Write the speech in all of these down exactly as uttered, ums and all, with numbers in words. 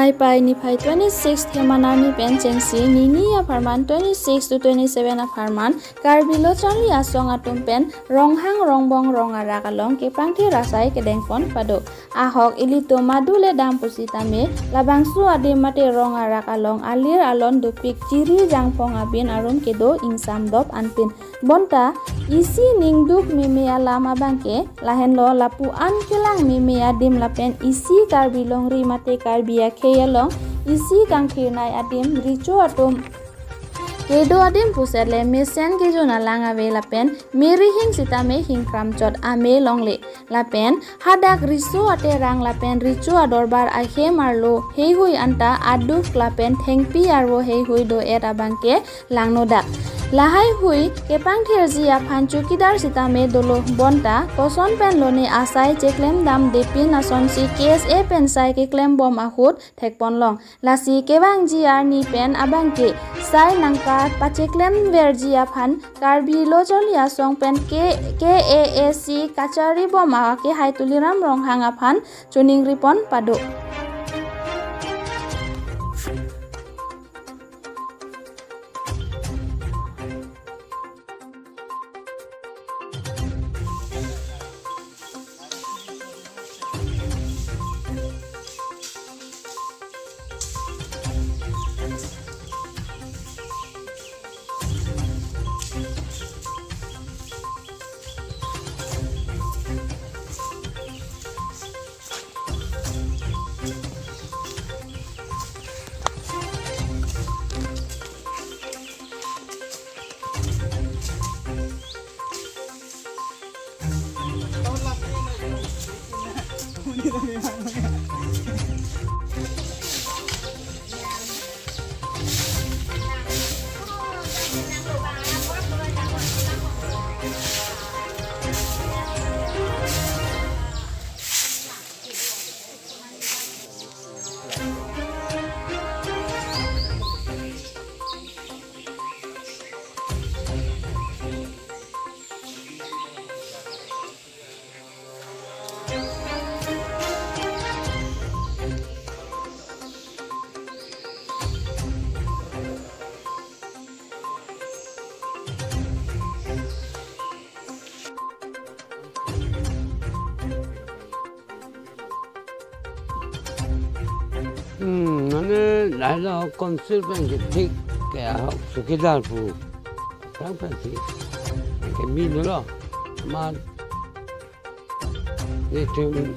Laipai niphai twenty-six Theman arni pen chengsi nini apharman twenty-six to twenty-seven apharman Karbi Lo Charli Asong atum pen Ronghang Rongbong Rong Arak along kepangthir asai kedengpon pado. Ahok ilitum madu le dam pusitame labangso adim mate rong arak along alir alon dopik chiri jangphong abin arum kedo ingsam dop anpin. Bonta isi ningduk meme alam abangke lahenlo lapu-an kelang meme adim lapen isi Karbi longri mate Karbi akhei along isi kangthirnei adim richo atum kedo adim puset le mesen kejun alang ave lapen meri hing sitame hingkram chot ame longle. Lapen hadak riso aterang lapen richo adorbar ahem arlo heihui anta aduk lapen thengpi arvo heihui do-et abangke langnodak. Lahai hui kepangthirji aphan chowkidar sitame dolo bonta koson pen lone asai cheklem damde pin asonsi K S A pen sai keklem bom ahut thekpon long. Lasi kevangji arni pen abangke sai nangkapacheklem verji aphan Karbi Lo Charli Asong pen K-, K A A C kachari bom akehai Tuliram Ronghang aphan choningripon pado. Hmm, mane lahelo council pen kethik ke ahok chowkidar pu. Tang pensi. Ke mi nulo. Ma. Nelitum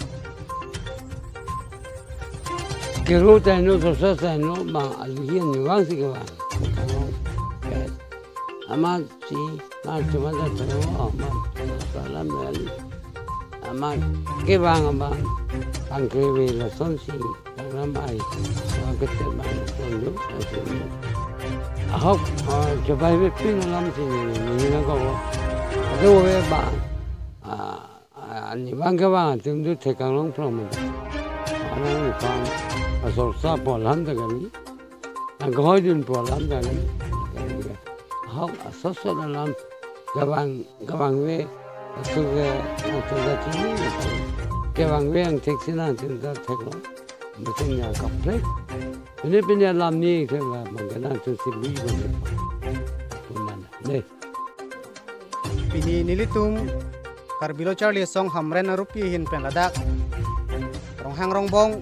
kero ta heno, sosa ta heno, ma alihin ni vangsi kevang. Amat si, ma cuma ta heno, ma salam ya ali. Amat kevang abang, pangkre ve lasonsi, salam ai, ma kete bang, sonjo, asi. Ahok, ah, coba ve pin alam si ni, ni na ko. Ado ve bang. Ah, Ah, ani bang kevang atum do thekang long phrong mati. Anang ni pam asor sa polam ta kami. Ang kohoi dun polam ta kami. Hok asosot alam kevang, kevang ve, asu ke, asu ke chini. Kevang ve ang thek sinang atum ta thek lo. Mati nya kaprek. Pine pine alam ni thek la bang kenang atum si bui bang. Kumana. Dei. Pini nelitum Karbi Lo Charli Asong Hamren arupi ahin pen ladak Ronghang Rongbong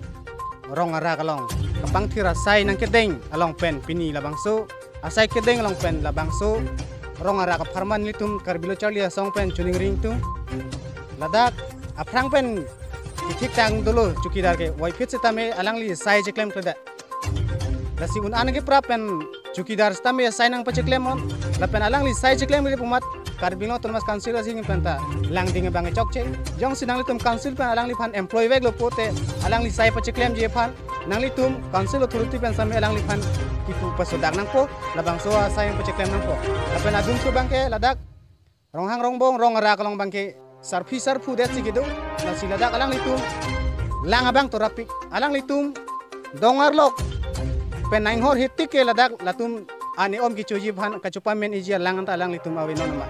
Rong Arak along kapangthir asai nangkedeng along pen pini labangso asai kedeng along pen labangso rong arak apharman nelitum Karbi Lo Charli Asong pen choningri ingtung. Ladak aphrang pen kethik tang dolo chowkidar ke waiphit sitame alangli sai cheklemkledet. Lasi un-an ke prap pen chowkidar sitame sai nangpacheklem non. Lapen alangli sai cheklemkle pu amat Karbi Anglong Autonomous Council asing pen ta langding abang chokche. Jongsi nanglitum council pen alangliphan employ veklo pulote alangli sai pacheklemji aphan nanglitum council authority pen sitame alangliphan kipu pasodak nangpo, labangso asai pacheklem nangpo. Lapen adungso abangke ladak Ronghang Rongbong Rong Arak along abangke sarpi sarpo detsi kedo. Lasi ladak alanglitum lang abang torapik. Alanglitum dong arlok pen nang inghor hitik ke ladak latum ani om kechoji aphan kachopameji alang anta alanglitum ave non ma.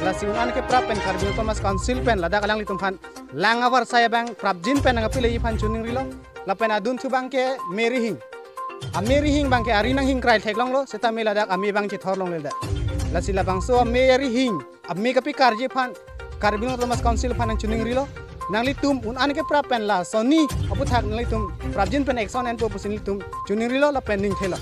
Lasi un-an ke prap pen Karbi Anglong Autonomous Council pen ladak alanglitum aphan lang avarsai abang prapjin pen nangpileji aphan choningrilo. lapen adunthu abangke me arihing. Ame arihing abangke ari nanghingkrai theklonglo, seta me ladak ame abang chethor longledet. Lasi labangso ame arihing, ame kapikarji aphan, Karbi Anglong Autonomous Council aphan nangchiningrilo. Nanglitum un-an keprap pen la sonni aputhak nanglitum prapjin pen action enpo pusi nelitum chiningrilo lapen ningthelo.